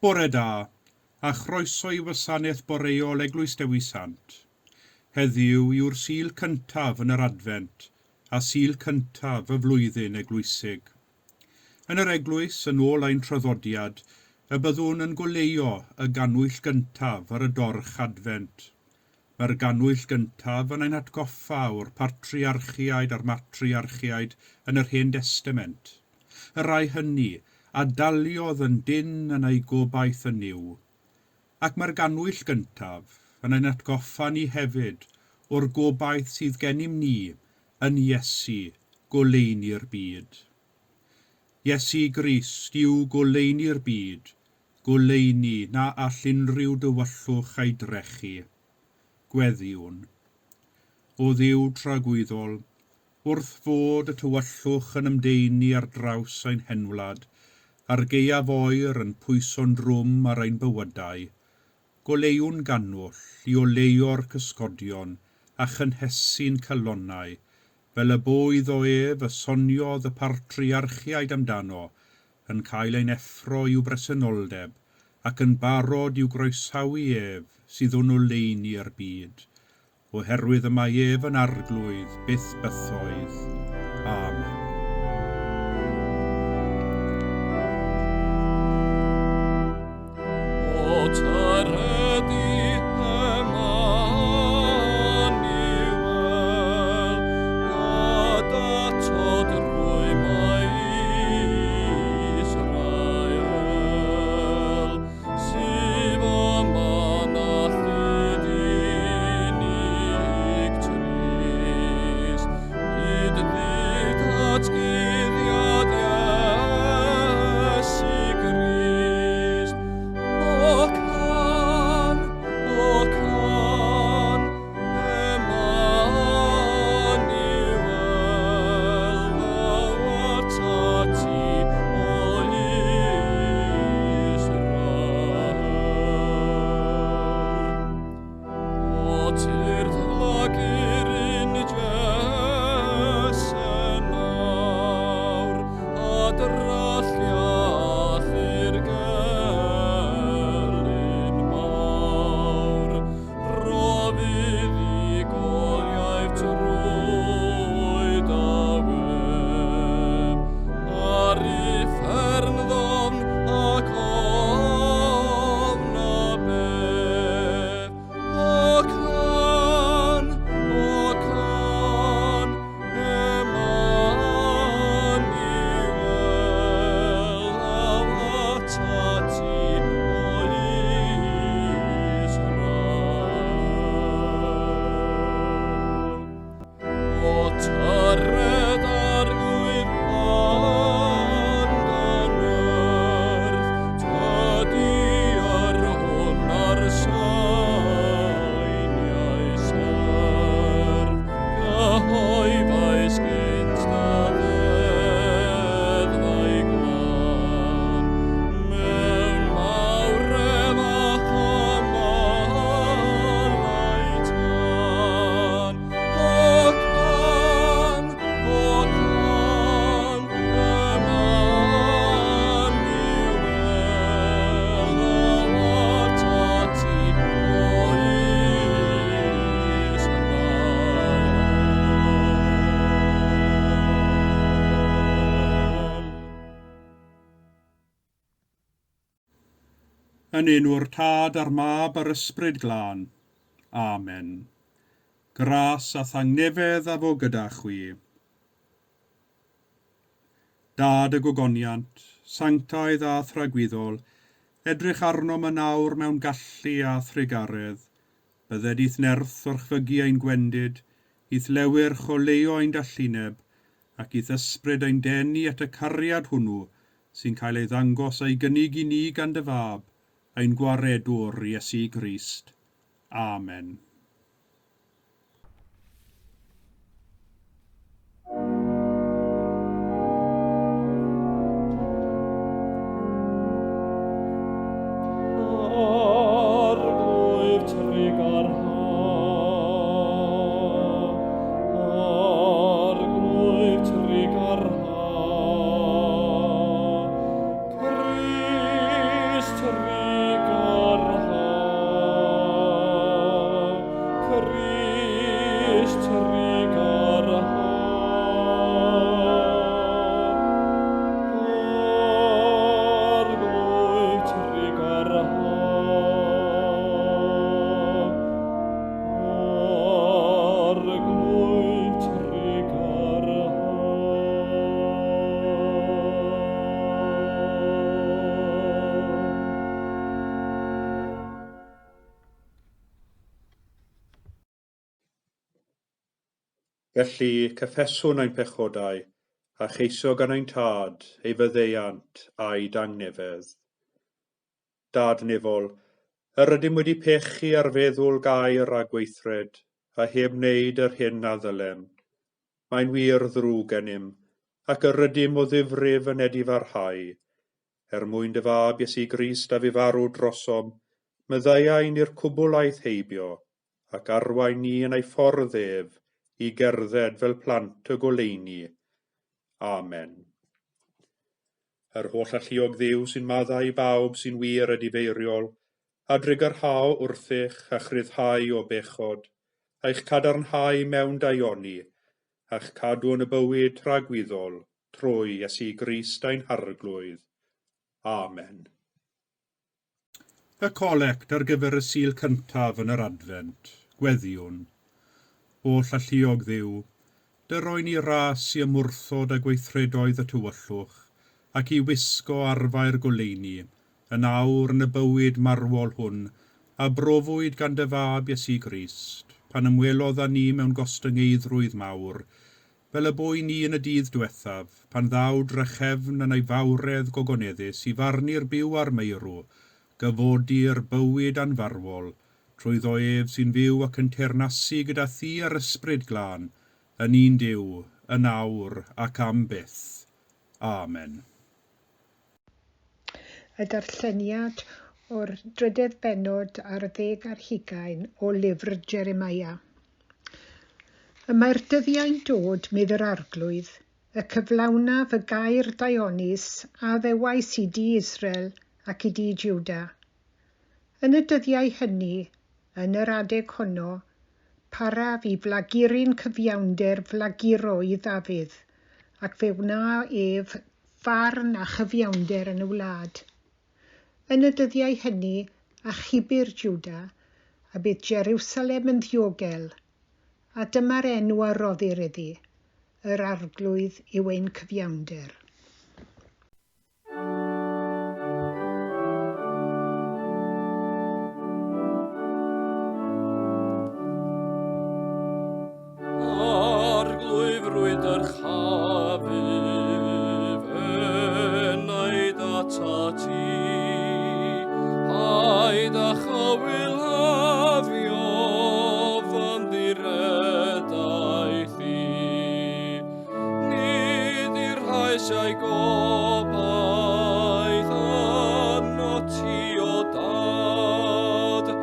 Bore da, a chroeso i wasanaeth boreol Eglwys Dewi Sant. Heddiw yw'r Sul cyntaf yn yr Adfent a Sul cyntaf y flwyddyn eglwysig. Yn yr eglwys, yn ôl ein traddodiad, y byddwn yn goleuo y gannwyll gyntaf ar y dorch Adfent. Mae'r gannwyll gyntaf yn ein hatgoffa o'r patriarchiaid a'r matriarchiaid yn yr Hen Destament. Y rhai hynny a daliodd yn dynn yn ei gobaith yn Nuw. Ac mae'r gannwyll gyntaf yn ein atgoffa ni hefyd o'r gobaith sydd gennym ni yn Iesu, goleuni'r byd. Iesu Grist yw goleuni'r byd, goleuni na all unrhyw dywyllwch ei drechu. Gweddïwn. O Dduw tragwyddol, wrth fod y tywyllwch yn ymdaenu ar draws ein henwlad, a'r gaeaf oer yn pwyso'n drwm ar ein bywydau, goleuwn gannwyll i oleuo'r cysgodion a chynhesu'n calonnau, fel y bo iddo ef y soniodd y patriarchiaid amdano, yn cael ein effro i'w bresenoldeb ac yn barod i'w groesawu ef sydd yn oleuni'r byd, oherwydd y mae ef yn arglwydd byth bythoedd. Amen. O tyred i Emmanuel, a datod rwymau Israel, sydd yma'n alltud unig trist, hyd ddydd atguddiad Iesu Grist. O can, o can, Emmanuel, thou art ati, o Israel. O tyrd flagur yn Jesse nawr, a dralliach i'r gelyn mawr. Rho fuddugoliaeth trwy dy wedd, ar uffern ddofn ac ofn a bedd. O can, o can, Emmanuel, thou art ati, o Israel. O tyred arglwydd and yn earth, tydi yr hwn ar seiniau serf, cyhoeddais gynt dy ddeddfau glân, mewn mawredd a chymalau tân. O can, o can, Emmanuel, thou art ati, o Israel. Yn enw'r Tad a'r Mab a'r Ysbryd Glân. Amen. Gras a thangnefedd a fo gyda chwi. Dad y gogoniant, sanctaidd a thragwyddol, edrych arnom yn awr mewn gallu a thrugaredd. Bydded i'th nerth orchfygu ein gwendid, i'th lewyrch oleuo ein dallineb, ac i'th ysbryd ein denu at y cariad hwnnw sy'n cael ei ddangos a'i gynnig i ni gan dy fab, ein gwaredwr Iesu Grist. Amen. Arglwydd trugarha, Arglwydd trugarha, Crist Felly, cyffeswn ein pechodau, a cheisio gan ein tad ei fyddeiant a'i dangnefedd. Dad nefol, yr ydym wedi pechu ar feddwl gair a gweithred, a heb wneud yr hyn a ddylem. Mae'n wir ddrwg gennym, ac yr ydym o ddifrif yn edifarhau. Er mwyn dy fab Iesu Grist a fu farw drosom, myddaiain i'r cwbl aeth heibio, ac arwain ni yn ei ffordd ef i gerdded fel plant y goleuni. Amen. Yr holl alluog Dduw sy'n maddau i bawb sy'n wir edifeiriol, a drugarhao wrthych a chryfhau o bechod, a'ch cadarnhau mewn daioni, a'ch cadw yn y bywyd tragwyddol, trwy Iesu Grist ein Harglwydd. Amen. Y colect ar gyfer y Sul cyntaf yn yr Adfent, gweddïwn. Holl alluog Dduw, dy roi ni ras i ymwrthod â gweithredoedd y tywyllwch, ac i wisgo arfau'r goleuni, yn awr yn y bywyd marwol hwn, a brofwyd gan dy fab Iesu Grist, pan ymwelodd â ni mewn gostyngeiddrwydd mawr, fel y bwy ni yn y dydd diwethaf, pan ddaw drachefn yn ei fawredd gogoneddus i farnu'r byw a'r meirw, gyfodi'r bywyd anfarwol, trwyddo ef sy'n fyw ac yn teyrnasu gyda thi a'r Ysbryd Glân, yn un Duw, yn awr ac am byth. Amen. Y darlleniad o'r drydedd bennod ar 20 o lyfr Jeremiah. Y mae'r dyddiau'n dod, medd yr Arglwydd, y cyflawnaf y gair daionus a ddewais i di Israel ac i di Juda. Yn y dyddiau hynny, yn yr adeg honno, paraf i flaguru'n cyfiawnder flaguro i Ddafydd, ac fe wna ef farn a chyfiawnder yn y wlad. Yn y dyddiau hynny, achubir Juda, a bydd Jerusalem yn ddiogel, a dyma'r enw a roddir iddi, yr Arglwydd yw ein cyfiawnder. Arglwydd rwy'n dyrchafu fy atat ti. Paid â chywilyddio fy ymddiriedaeth i. Nid i'r rhai sy'u gobaith arnot ti, o Dad, y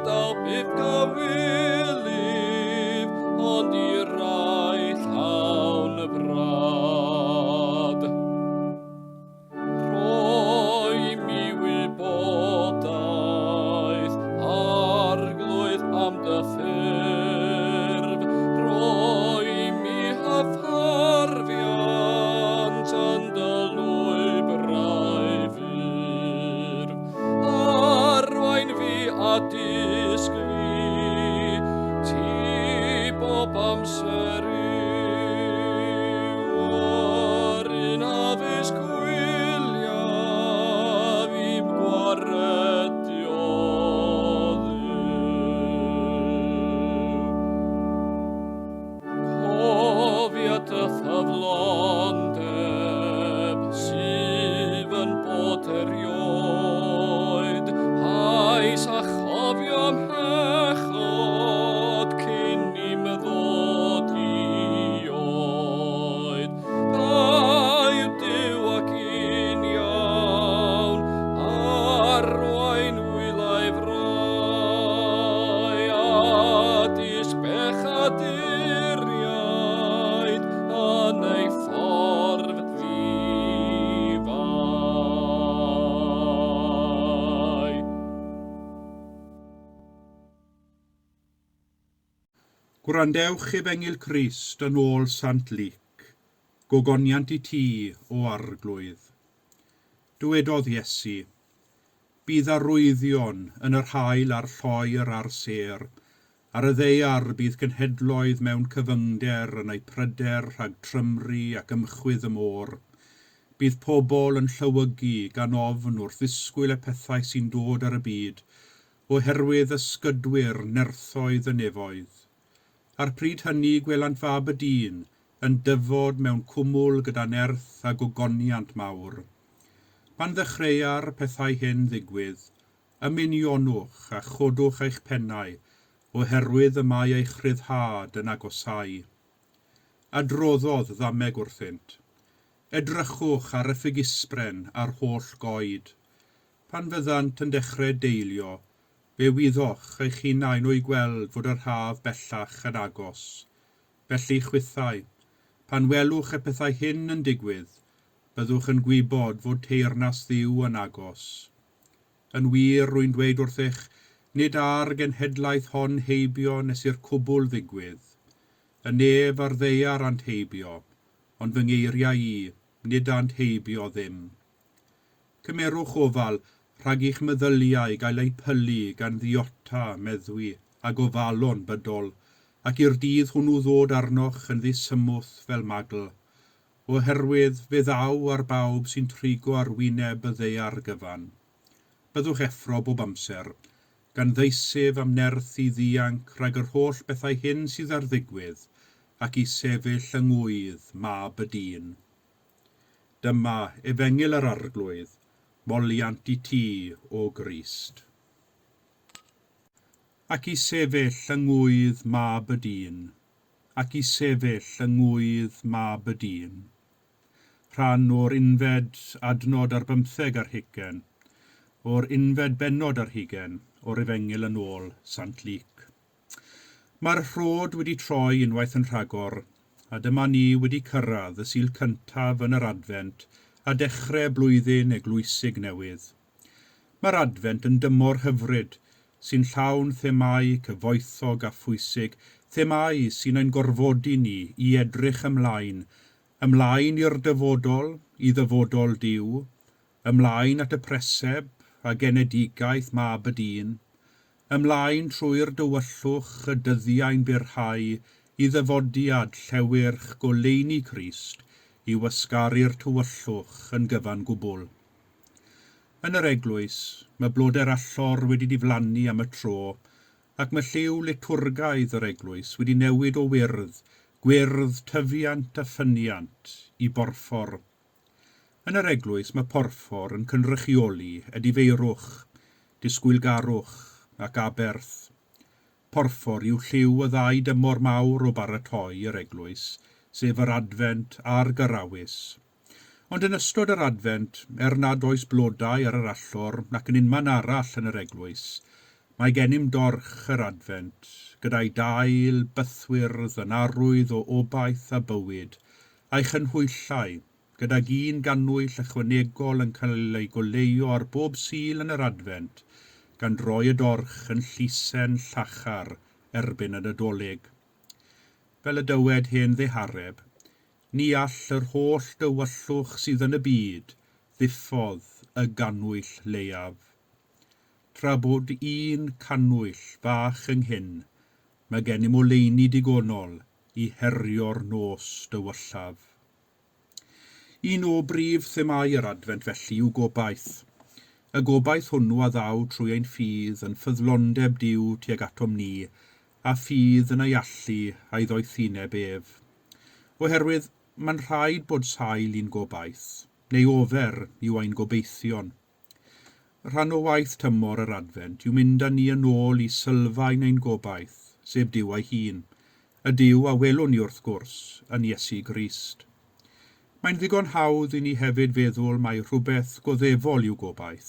daw byth gywilydd, ond i'r rai llawn y brad. Rhoi mi wybodaeth, Arglwydd, am dy ffyrdd. Rhoi mi hyfforddiant yn dy lwybrau fyrdd. Arwain fi a dysg fi, ti bob amser yw yr un addysg gwyliaf i'm gwaredu o Dduw. Cofia dy ffyddlondeb sydd yn bod erioed, paid â chofio am bechod cyn i'm ddod i oed. Da yw Duw ac un iawn, arwain wylau frai, a dysg bechaduriaid yn ei ffordd ddifai. Gwrandewch Efengyl Crist yn ôl Sant Luc, gogoniant i ti, o Arglwydd. Dywedodd Iesu, bydd arwyddion yn yr haul a'r lloer a'r sêr, ar y ddaear bydd cenhedloedd mewn cyfyngder yn eu pryder rhag trymru ac ymchwydd y môr. Bydd pobl yn llywygu gan ofn wrth ddisgwyl y pethau sy'n dod ar y byd, oherwydd ysgydwyr nerthoedd y nefoedd. A'r pryd hynny gwelant Fab y Dyn yn dyfod mewn cwmwl gyda nerth a gogoniant mawr. Pan ddechreua'r pethau hyn ddigwydd, ymunionwch a chodwch eich pennau, oherwydd y mae eich rhyddhad yn agosáu. Adroddodd ddameg wrthynt. Edrychwch ar y ffigysbren a'r holl goed. Pan fyddant yn dechrau deilio, fe wyddoch eich hunain o'u gweld fod yr haf bellach yn agos. Felly chwithau, pan welwch y pethau hyn yn digwydd, byddwch yn gwybod fod teyrnas Dduw yn agos. Yn wir, rwy'n dweud wrthych, nid â'r genhedlaeth hon heibio nes i'r cwbl ddigwydd. Y nef a'r ddaear ânt heibio, ond fy ngeiriau i, nid ânt heibio ddim. Cymerwch ofal rhag i'ch meddyliau gael eu pylu gan ddiota, meddwi, a gofalon bydol, ac i'r dydd hwnnw ddod arnoch yn ddisymwth fel magl, oherwydd fe ddaw ar bawb sy'n trigo ar wyneb y ddaear gyfan. Byddwch effro bob amser, gan ddeisyf am nerth i ddianc rhag yr holl bethau hyn sydd ar ddigwydd, ac i sefyll yng ngŵydd Mab y Dyn. Dyma Efengyl yr Arglwydd, moliant i ti, O Grist. Ac i sefyll yng ngŵydd Mab y Dyn, ac i sefyll yng ngŵydd Mab y Dyn. Rhan o'r unfed adnod ar bymtheg ar hugain, o'r unfed bennod ar hugain o'r Efengyl yn ôl Sant Luc. Mae'r rhod wedi troi unwaith yn rhagor, a dyma ni wedi cyrraedd y Sul cyntaf yn yr Adfent a dechrau blwyddyn eglwysig newydd. Mae'r Adfent yn dymor hyfryd, sy'n llawn themâu cyfoethog a phwysig, themâu sy'n ein gorfodi ni i edrych ymlaen, ymlaen i'r dyfodol, i ddyfodol Duw, ymlaen at y preseb a genedigaeth Mab y Dyn, ymlaen trwy'r dywyllwch y dyddiau'n byrhau i ddyfodiad llewyrch goleuni Crist i wasgaru'r tywyllwch yn gyfan gwbl. Yn yr eglwys, mae blodau'r allor wedi diflannu am y tro, ac mae lliw litwrgaidd yr eglwys wedi newid o wyrdd, gwyrdd tyfiant a ffyniant, i borffor. Yn yr eglwys mae porffor yn cynrychioli edifeirwch, disgwylgarwch ac aberth. Porffor yw lliw y ddau dymor mawr o baratoi yr eglwys, sef yr Adfent a'r Gyrawys. Ond yn ystod yr Adfent, er nad oes blodau ar yr allor nac yn unman arall yn yr eglwys, mae gennym dorch yr Adfent, gyda'i dail bythwyrdd yn arwydd o obaith a bywyd, a'i chynhwyllau, gydag un gannwyll ychwanegol yn cael ei goleuo ar bob Sul yn yr Adfent, gan droi y dorch yn llusen llachar erbyn y Nadolig. Fel y dywed hen ddihareb, ni all yr holl dywyllwch sydd yn y byd ddiffodd y gannwyll leiaf. Tra bod un cannwyll fach ynghyn, mae gennym oleuni digonol i herio'r nos dywyllaf. Un o brif themâu yr Adfent felly yw gobaith. Y gobaith hwnnw a ddaw trwy ein ffydd yn ffyddlondeb Duw tuag atom ni, a ffydd yn ei allu a'i ddoethineb ef. Oherwydd mae'n rhaid bod sail i'n gobaith, neu ofer yw ein gobeithion. Rhan o waith tymor yr Adfent yw mynd â ni yn ôl i sylfaen ein gobaith, sef Duw ei hun, y Duw a welwn ni wrth gwrs yn Iesu Grist. Mae'n ddigon hawdd i ni hefyd feddwl mai rhywbeth goddefol yw gobaith,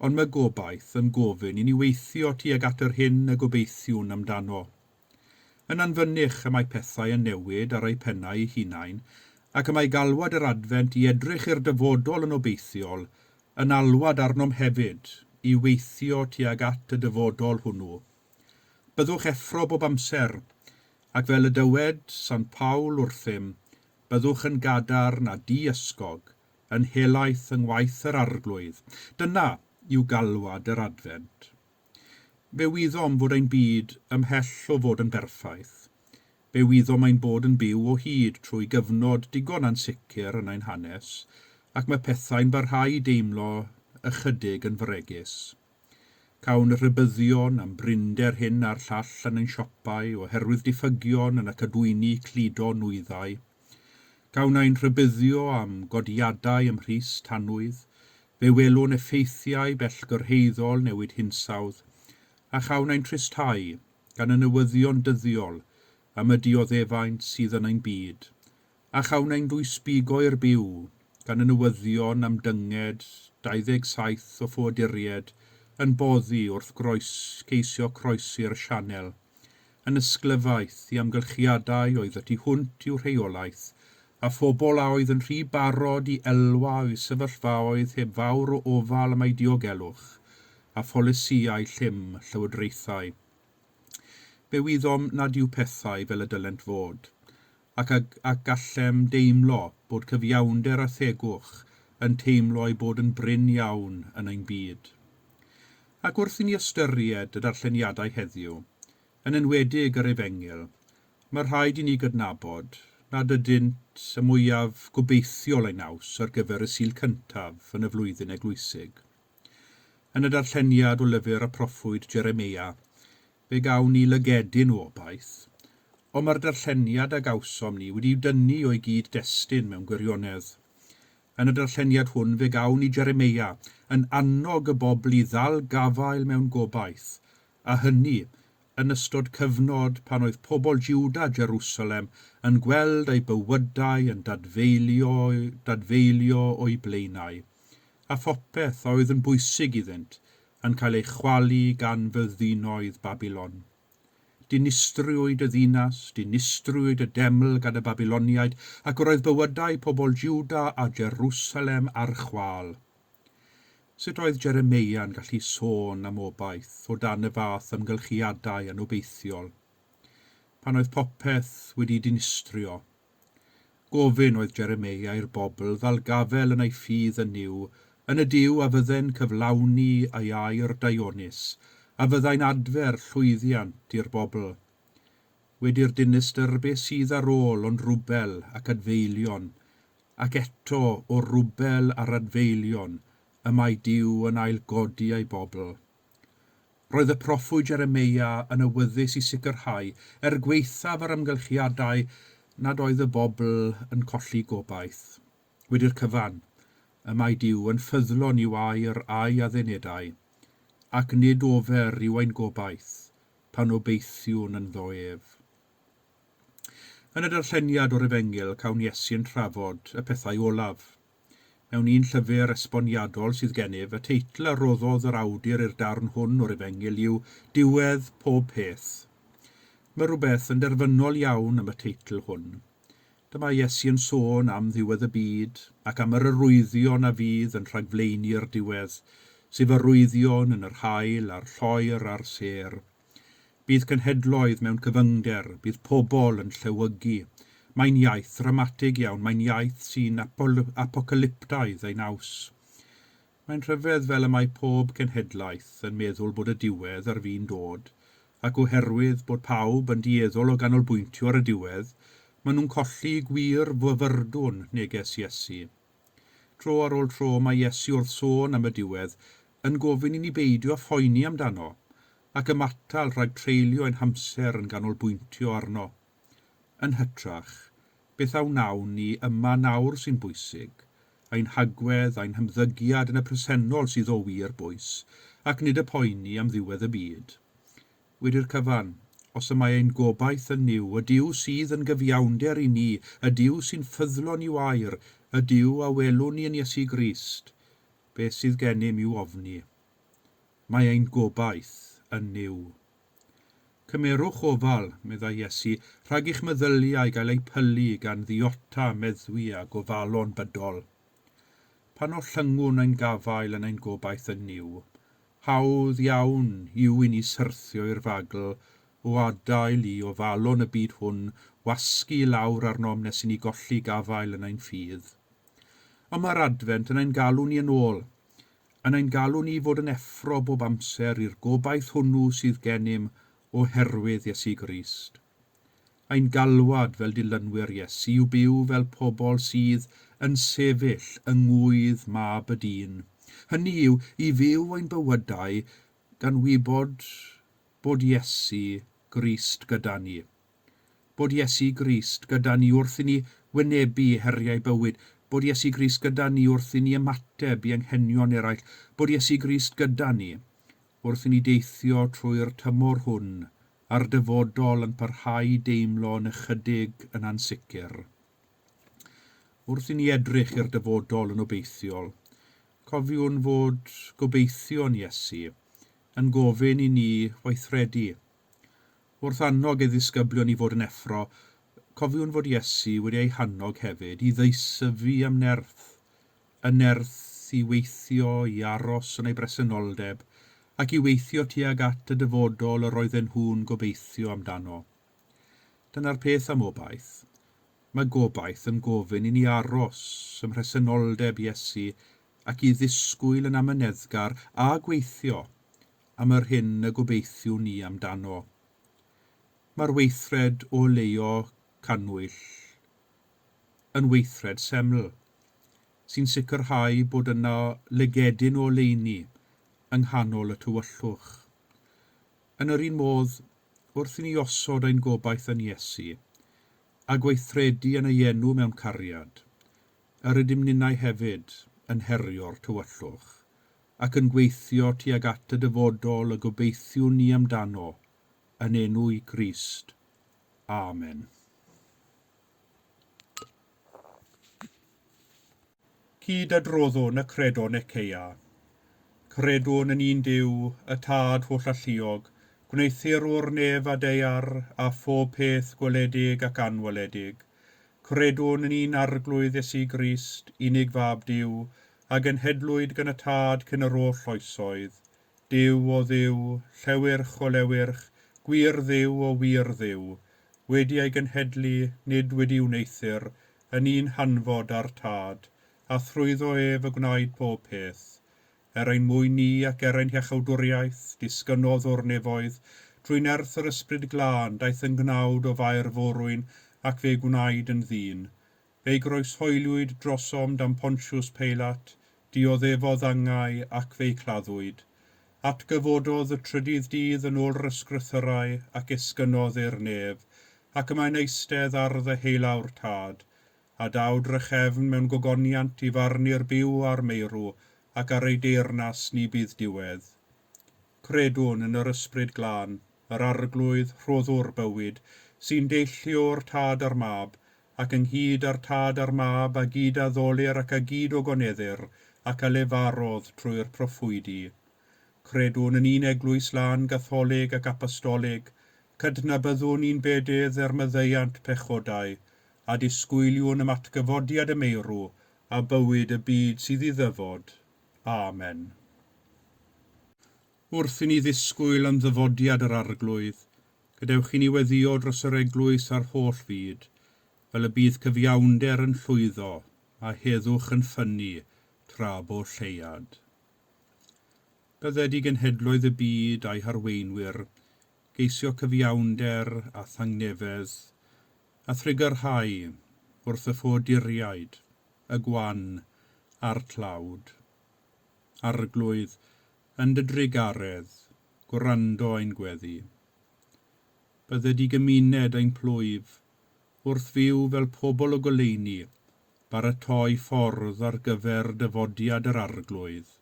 ond mae gobaith yn gofyn i ni weithio tuag at yr hyn y gobeithiwn amdano. Yn anfynych y mae pethau yn newid ar eu pennau eu hunain, ac y mae galwad yr Adfent i edrych i'r dyfodol yn obeithiol yn alwad arnom hefyd i weithio tuag at y dyfodol hwnnw. Byddwch effro bob amser, ac fel y dywed Sant Paul wrthym, byddwch yn gadarn a di-ysgog, yn helaeth yng ngwaith yr Arglwydd. Dyna yw galwad yr Adfent. Fe wyddom fod ein byd ymhell o fod yn berffaith. Fe wyddom ein bod yn byw o hyd trwy gyfnod digon ansicr yn ein hanes, ac mae pethau'n barhau i deimlo ychydig yn fregus. Cawn rhybuddion am brinder hyn a'r llall yn ein siopau oherwydd diffygion yn y cadwyni cludo nwyddau. Cawn ein rhybuddio am godiadau ym mhris tanwydd, fe welwn effeithiau bellgyrhaeddol newid hinsawdd, a chawn ein tristhau gan y newyddion dyddiol am y dioddefaint sydd yn ein byd, a chawn ein dwysbigo i'r byw gan y newyddion am dynged 27 o ffoaduriaid yn boddi wrth groes, ceisio croesi'r sianel, yn ysglyfaeth i amgylchiadau oedd y tu hwnt i'w rheolaeth, a phobl a oedd yn rhy barod i elwa o'u sefyllfaoedd heb fawr o ofal am eu diogelwch, a pholisïau llym llywodraethau. Fe wyddom nad yw pethau fel y dylent fod, ac, ac gallem deimlo bod cyfiawnder a thegwch yn teimlo ei bod yn brin iawn yn ein byd. Ac wrth i ni ystyried y darlleniadau heddiw, yn enwedig yr Efengyl, mae rhaid i ni gydnabod nad ydynt y mwyaf gobeithiol eu naws ar gyfer y Sul cyntaf yn y flwyddyn eglwysig. Yn y darlleniad o lyfr y proffwyd Jeremeia, fe gawn ni lygedyn o obaith, ond mae'r darlleniad a gawsom ni wedi'w dynnu o'i gyd-destun mewn gwirionedd. Yn y darlleniad hwn fe gawn ni Jeremeia yn annog y bobl i ddal gafael mewn gobaith, a hynny yn ystod cyfnod pan oedd pobl Juda Jerusalem yn gweld eu bywydau yn dadfeilio, dadfeilio o'u blaenau, a phopeth a oedd yn bwysig iddynt yn cael ei chwalu gan fyddinoedd Babilon. Dinistriwyd y ddinas, dinistriwyd y deml gan y Babiloniaid, ac roedd bywydau pobl Juda a Jerusalem ar chwâl. Sut oedd Jeremeia'n gallu sôn am obaith o dan y fath amgylchiadau anobeithiol? Pan oedd popeth wedi dinistrio. Gofyn oedd Jeremeia i'r bobl ddal gafel yn ei ffydd yn Nuw, yn y Duw a fydde'n cyflawni ei air daionus, a fyddai'n adfer llwyddiant i'r bobl. Wedi'r dinistr beth sydd ar ôl ond rwbel ac adfeilion, ac eto o rwbel a'r adfeilion y mae Duw yn ailgodi ei bobl. Roedd y proffwyd Jeremeia yn awyddus i sicrhau, er gwaethaf yr amgylchiadau, nad oedd y bobl yn colli gobaith. Wedi'r cyfan, y mae Duw yn ffyddlon i'w air a'i addunedau, ac nid ofer yw ein gobaith pan obeithiwn ynddo ef. Yn y darlleniad o'r Efengyl cawn Iesu yn trafod y pethau olaf. Mewn un llyfr esboniadol sydd gennyf, y teitl a roddodd yr awdur i'r darn hwn o'r Efengyl yw Diwedd Pob Peth. Mae rhywbeth yn derfynol iawn am y teitl hwn. Dyma Iesu yn sôn am ddiwedd y byd ac am yr arwyddion a fydd yn rhagflaenu'r diwedd, sef arwyddion yn yr haul a'r lloer a'r sêr. Bydd cenhedloedd mewn cyfyngder, bydd pobl yn llewygu. Mae'n iaith ddramatig iawn, mae'n iaith sy'n apocalyptaidd ei naws. Mae'n rhyfedd fel y mae pob cenhedlaeth yn meddwl bod y diwedd ar fin dod, ac oherwydd bod pawb yn dueddol o ganolbwyntio ar y diwedd, maen nhw'n colli gwir fyfyrdwn neges Iesu. Tro ar ôl tro mae Iesu wrth sôn am y diwedd yn gofyn i ni beidio â phoeni amdano, ac ymatal rhag treulio ein hamser yn ganolbwyntio arno. Yn hytrach, beth a wnawn ni yma nawr sy'n bwysig, ein hagwedd a'n hymddygiad yn y presennol sydd o wir bwys, ac nid y poeni am ddiwedd y byd. Wedi'r cyfan, os y mae ein gobaith yn Nuw, y Duw sydd yn gyfiawnder i ni, y Duw sy'n ffyddlon i'w air, y Duw a welwn ni yn Iesu Grist, beth sydd gennym i'w ofni? Mae ein gobaith yn Nuw. Cymerwch ofal, meddai Iesu, rhag i'ch meddyliau gael eu pylu gan ddiota, meddwi a gofalon bydol. Pan ollyngwn ein gafael yn ein gobaith yn Nuw, hawdd iawn yw i ni syrthio i'r fagl o adael i ofalon y byd hwn wasgu i lawr arnom nes i ni golli gafael yn ein ffydd. Ond mae'r Adfent yn ein galw ni yn ôl, yn ein galw ni i fod yn effro bob amser i'r gobaith hwnnw sydd gennym oherwydd Iesu Grist. Ein galwad fel dilynwyr Iesu yw byw fel pobl sydd yn sefyll yng ngŵydd Mab y Dyn. Hynny yw, i fyw ein bywydau Gan wybod bod Iesu Grist gyda ni. Bod Iesu Grist gyda ni wrth i ni wynebu heriau bywyd, bod Iesu Grist gyda ni wrth i ni ymateb i anghenion eraill, bod Iesu Grist gyda ni wrth i ni deithio trwy'r tymor hwn a'r dyfodol yn parhau deimlo yn ychydig yn ansicr. Wrth i ni edrych i'r dyfodol yn obeithiol, cofiwn fod gobeithio'n Iesu yn gofyn i ni weithredu. Wrth annog ei ddisgyblion i fod yn effro, cofiwn fod Iesu wedi eu hannog hefyd i ddeisyfu am nerth, y nerth i weithio, i aros yn ei bresenoldeb, ac i weithio tuag at y dyfodol yr oedden nhw'n gobeithio amdano. Dyna'r peth am obaith. Mae gobaith yn gofyn i ni aros ym mhresenoldeb Iesu ac i ddisgwyl yn amyneddgar a gweithio am yr hyn y gobeithiwn ni amdano. Mae'r weithred o oleuo cannwyll yn weithred seml, sy'n sicrhau bod yna lygedyn o oleuni yng nghanol y tywyllwch. Yn yr un modd, wrth i ni osod ein gobaith yn Iesu, a gweithredu yn ei enw mewn cariad, yr ydym ninnau hefyd yn herio'r tywyllwch, ac yn gweithio tuag at y dyfodol y gobeithiwn ni amdano, yn enw i Grist. Amen. Cyd-adroddwn y Credo Nicaea. Credwn yn un Duw, y Tad hollalluog, gwneuthurwr nef a daear, a phob peth gweledig ac anweledig. Credwn yn un Arglwydd Iesu Grist, unig Fab Duw, a genhedlwyd gan y Tad cyn yr oll oesoedd. Duw o Dduw, llewyrch o lewyrch, gwir Dduw o wir Dduw, wedi ei genhedlu, nid wedi wneuthur, yn un hanfod â'r Tad, a thrwyddo ef y gwnaed pob peth. Er ein mwyn ni ac er ein hiachawdwriaeth, disgynnodd o'r nefoedd, trwy nerth yr Ysbryd Glân, daeth yn gnawd o Fair Forwyn ac fe gwnaed yn ddyn. Fe'i groeshoeliwyd drosom dan Pontius Peilat, dioddefodd angau ac fe'i claddwyd. Atgyfododd y trydydd dydd yn ôl yr ysgrythyrau ac esgynnodd i'r nef, ac y mae'n eistedd ar ddeheulaw'r Tad, a daw drachefn mewn gogoniant i farnu'r byw a'r meirw, ac ar ei deyrnas ni bydd diwedd. Credwn yn yr Ysbryd Glân, yr Arglwydd, rhoddwr bywyd, sy'n deillio o'r Tad a'r Mab, ac ynghyd â'r Tad a'r Mab a gyd addolir ac a gyd ogoneddir, ac a lefarodd trwy'r proffwydi. Credwn yn un Eglwys lân Gatholig ac Apostolig, cydnabyddwn un bedydd er maddeuant pechodau, a disgwyliwn am atgyfodiad y meirw a bywyd y byd sydd i ddyfod. Amen. Wrth i ni ddisgwyl am ddyfodiad yr Arglwydd, gadewch i ni weddïo dros yr Eglwys a'r holl fyd, fel y bydd cyfiawnder yn llwyddo a heddwch yn ffynnu tra bo lleuad. Bydded i genhedloedd y byd a'i harweinwyr geisio cyfiawnder a thangnefedd, a thrugarhau wrth y ffoaduriaid, y gwan a'r tlawd. Arglwydd, yn dy drugaredd, gwrando ein gweddi. Bydded i gymuned ein plwyf, wrth fyw fel pobl o goleuni, baratoi ffordd ar gyfer dyfodiad yr Arglwydd.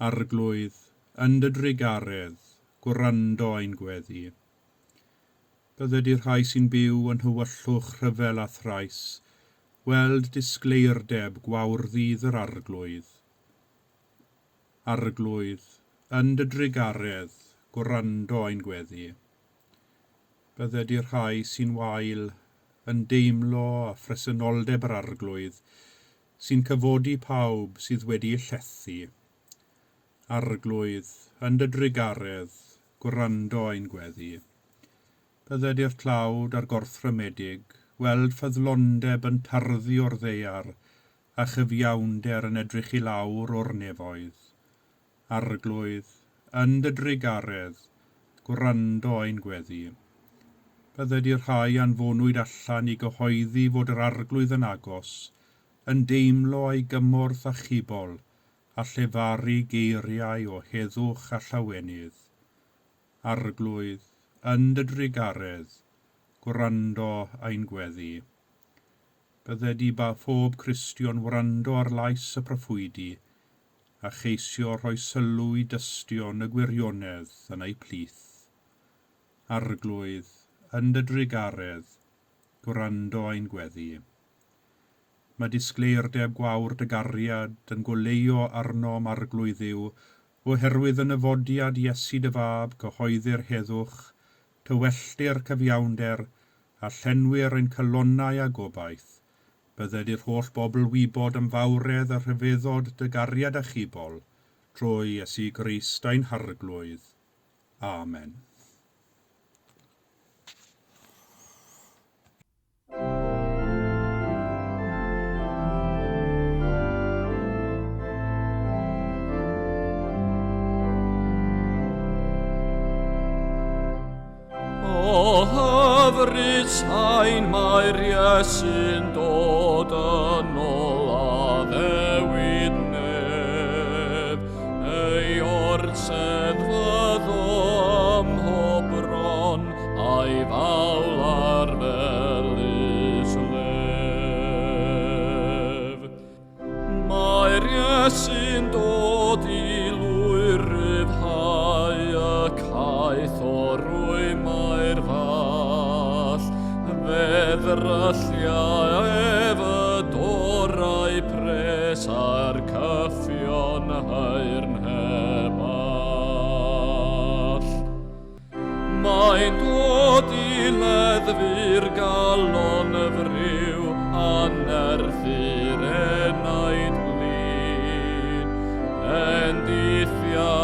Arglwydd, yn dy drugaredd, gwrando ein gweddi. Bydded i'r rhai sy'n byw yn nhywyllwch rhyfel a thrais weld disgleirdeb gwawrddydd yr Arglwydd. Arglwydd, yn dy drugaredd, gwrando ein gweddi. Bydded i'r rhai sy'n wael yn deimlo a phresenoldeb yr Arglwydd, sy'n cyfodi pawb sydd wedi'u llethu. Arglwydd, yn dy drugaredd, gwrando ein gweddi. Bydded i'r tlawd a'r gorthrymedig weld ffyddlondeb yn tarddu o'r ddaear a chyfiawnder yn edrych i lawr o'r nefoedd. Arglwydd, yn dy drugaredd, gwrando ein gweddi. Bydded i'r rhai anfonwyd allan i gyhoeddi fod yr Arglwydd yn agos, yn deimlo ei gymorth achubol a llefaru geiriau o heddwch a llawenydd. Arglwydd, yn dy drugaredd, gwrando ein gweddi. Bydded i ba phob Cristion wrando ar lais y proffwydi a cheisio rhoi sylw i dystion y gwirionedd yn eu plith. Arglwydd, yn dy drugaredd, gwrando ein gweddi. Mae disgleirdeb gwawr dy gariad yn goleuo arnom Arglwydd Dduw, oherwydd yn nyfodiad Iesu dy fab cyhoeddir heddwch, tywelltir cyfiawnder, a llenwir ein calonnau â gobaith. Bydded i'r holl bobl wybod am fawredd a rhyfeddod dy gariad achubol, trwy Iesu Grist ein Harglwydd. Amen. O hyfryd sain mae'r Iesu'n dod yn ôl addewid nef. Ei orsedd fyddo ym mhob bron, a'i fawl ar felys lef. Mae'r Iesu'n dod i lwyr ryddhau y caeth o rwymau'r fall. Fe ddryllia ef y dorau pres a'r cyffion haearn heb all. Mae'n dod i leddfu'r galon y friw a nerthu'r enaid blin. Bendithia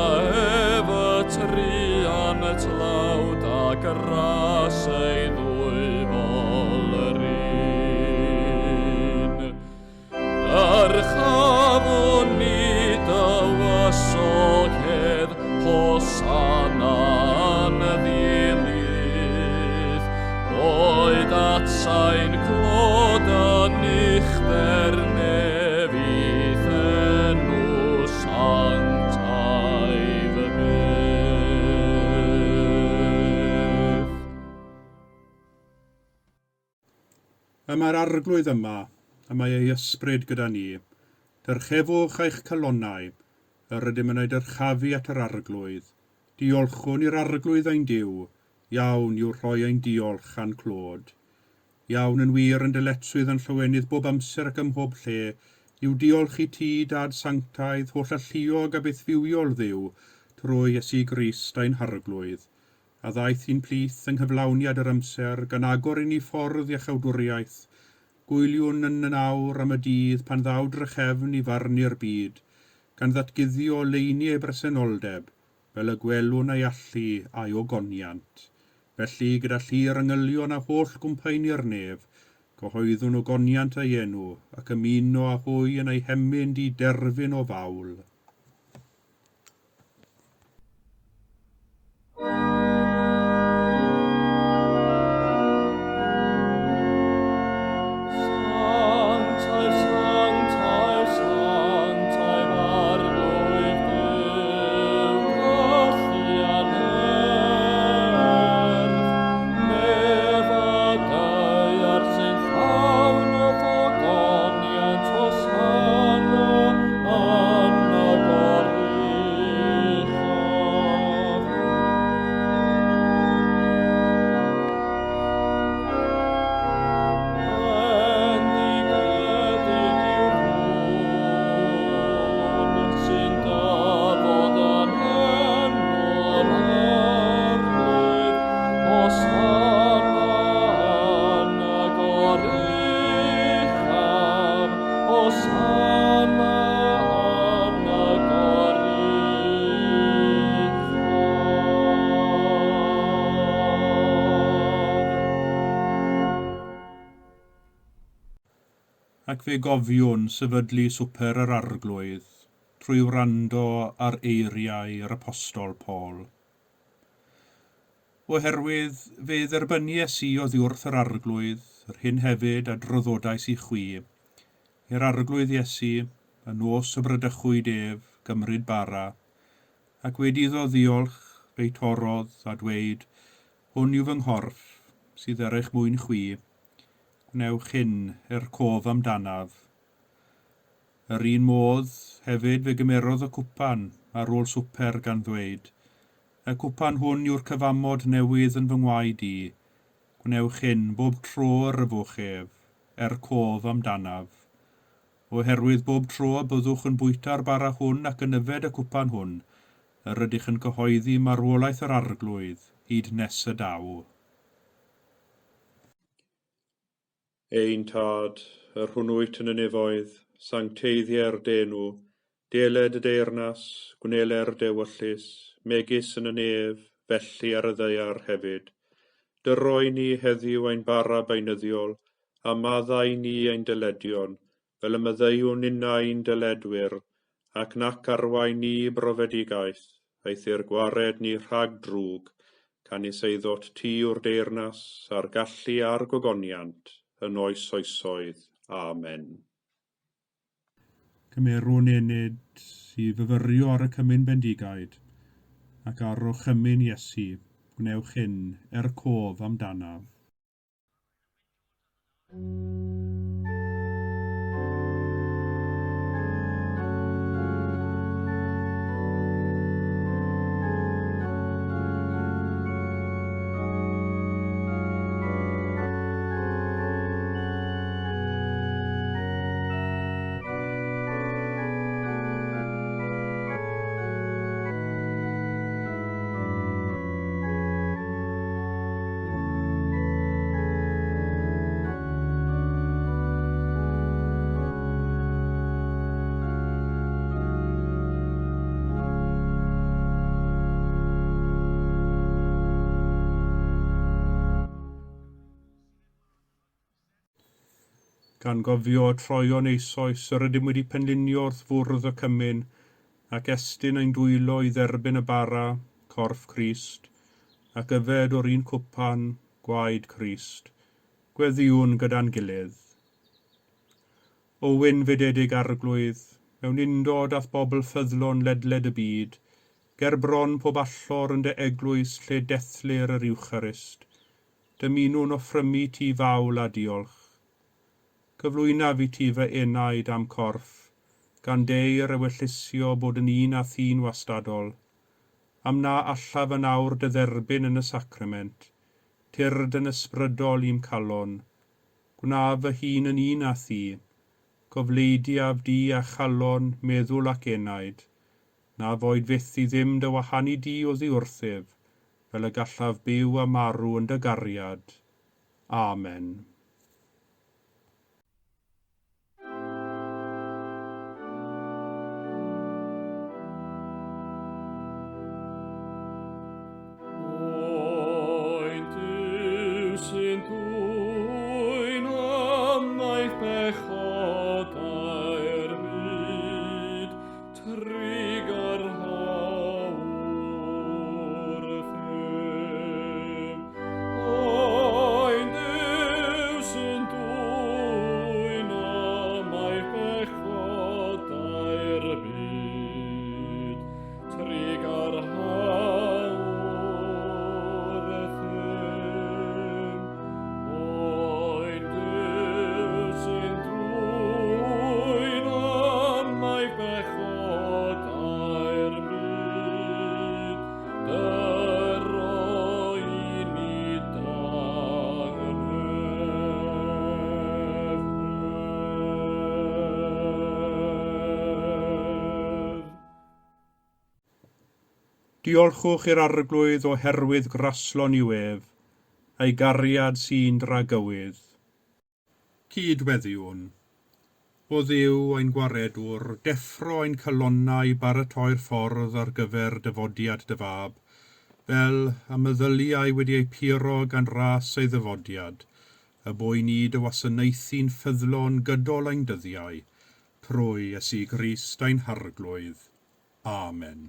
ef y truan y tlawd a gras ei ddwyfol yr un. Dyrchafwn ni dywysog hedd, Hosanna yn ddilydd. Boed atsain clod yn uchder nef i'th enw sanctaidd byth. Y mae'r Arglwydd yma, y mae ei ysbryd gyda ni. Dyrchefwch eich calonnau, yr ydym yn ei dyrchafu at yr Arglwydd. Diolchwn i'r Arglwydd ein Duw, iawn yw rhoi ein diolch a'n clod. Iawn yn wir yn dyletswydd yn llawenydd bob amser ac ym mhob lle, yw diolch i ti, Dad sanctaidd, holl alluog a bythfywiol Dduw, trwy Iesu Grist ein Harglwydd, a ddaeth i'n plith yng nghyflawniad yr amser, gan agor i ni ffordd iachawdwriaeth. Gwyliwn yn yn awr am y dydd pan ddaw drachefn i farnu'r byd, gan ddatguddio oleuni ei bresenoldeb, fel y gwelwn ei allu a'i ogoniant. Felly, gyda llu'r angylion a holl gwmpaeni'r nef, cyhoeddwn ogoniant ei enw, ac ymuno â hwy yn ei hemyn di derfyn o fawl. Sanctaidd, sanctaidd, sanctaidd, Arglwydd Duw, gallu a nerth. Nef a daear sy'n llawn o ogoniant, Hosanna yn y goruchaf. Bendigedig yw'r hwn sy'n dyfod yn enw'r Arglwydd, Hosanna yn y goruchaf, Hosanna yn y goruchaf. Ac fe gofiwn sefydlu swper yr Arglwydd trwy wrando ar eiriau yr Apostol Paul. Oherwydd fe dderbyniais i oddi wrth yr Arglwydd, yr hyn hefyd a draddodais i chwi, i'r Arglwydd Iesu, y nos y bradychwyd ef, gymryd bara, ac wedi iddo ddiolch, fe'i torrodd a dweud, hwn yw fy nghorff, sydd er eich mwyn chwi, gwnewch hyn er cof amdanaf. Yr un modd, hefyd fe gymerodd y cwpan ar ôl swper gan ddweud, y cwpan hwn yw'r cyfamod newydd yn fy ngwaed i, gwnewch hyn bob tro yr yfwch ef, er cof amdanaf. Oherwydd bob tro y byddwch yn bwyta'r bara hwn ac yn yfed y cwpan hwn, yr ydych yn cyhoeddi marwolaeth yr Arglwydd hyd nes y daw. Ein Tad, yr hwn wyt yn y nefoedd, sancteiddier dy enw, deled y deyrnas, gwneler dy ewyllys, megis yn y nef, felly ar y ddaear hefyd. Dyro i ni heddiw ein bara beunyddiol, a maddau ni ein dyledion, fel y maddeuwn ninnau ein dyledwyr, ac nac arwain ni i brofedigaeth, eithr gwared ni rhag drwg, canys eiddot ti yw'r deyrnas, a'r gallu a'r gogoniant, yn oes oesoedd. Amen. Cymerwn enid i fyfyrio ar y cymun bendigaid, ac ar orchymyn Iesu, gwnewch hyn er cof amdanaf. Gan gofio troeon eisoes yr ydym wedi penlinio wrth fwrdd y cymun ac estyn ein dwylo i dderbyn y bara, corff Crist, ac yfed o'r un cwpan, gwaed Crist, gweddïwn gyda'n gilydd. O wynfydedig Arglwydd, mewn undod â'th bobl ffyddlon ledled y byd, ger bron pob allor yn dy eglwys lle dethlir yr Eucharist, dymunwn offrymu ti fawl a diolch. Cyflwynaf i ti fy enaid a'm corff, gan deir ewyllysio bod yn un â thi'n wastadol. Am na allaf yn awr dy dderbyn yn y sacrament, tyrd yn ysbrydol i'm calon. Gwnaf fy hun yn un â thi, cofleidiaf di a chalon, meddwl ac enaid. Na foed fyth i ddim dy wahanu di oddi wrthyf, fel y gallaf byw a marw yn dy gariad. Amen. Oen Duw sy'n dwyn ymaith pechodau'r byd, trugarha wrthym. Oen Duw sy'n dwyn ymaith pechodau'r byd, trugarha wrthym. Oen Duw sy'n dwyn ymaith pechodau'r byd, dyro i ni dangnefedd. Diolchwch i'r Arglwydd oherwydd graslon yw ef, a'i gariad sy'n dragywydd. Cydweddiwn. O Dduw ein gwaredwr, deffro ein calonnau i baratoi'r ffordd ar gyfer dyfodiad dy fab, fel a meddyliau wedi eu puro gan ras ei ddyfodiad, y bo i ni dy wasanaethu'n ffyddlon gydol ein dyddiau, trwy Iesu Grist ein Harglwydd. Amen.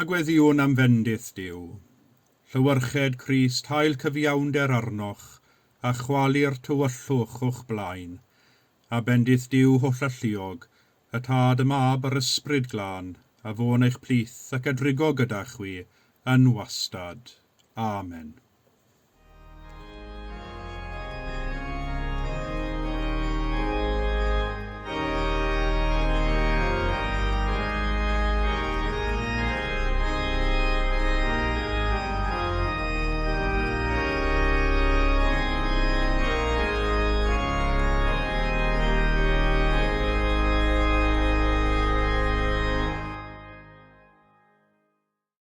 A gweddïwn am fendith Duw. Llewyrched Crist hael cyfiawnder arnoch, a chwalu'r tywyllwch o'ch blaen. A bendith Duw hollalluog, y Tad, y Mab a'r Ysbryd Glân, a fo'n eich plith ac a drigo gyda chwi yn wastad. Amen.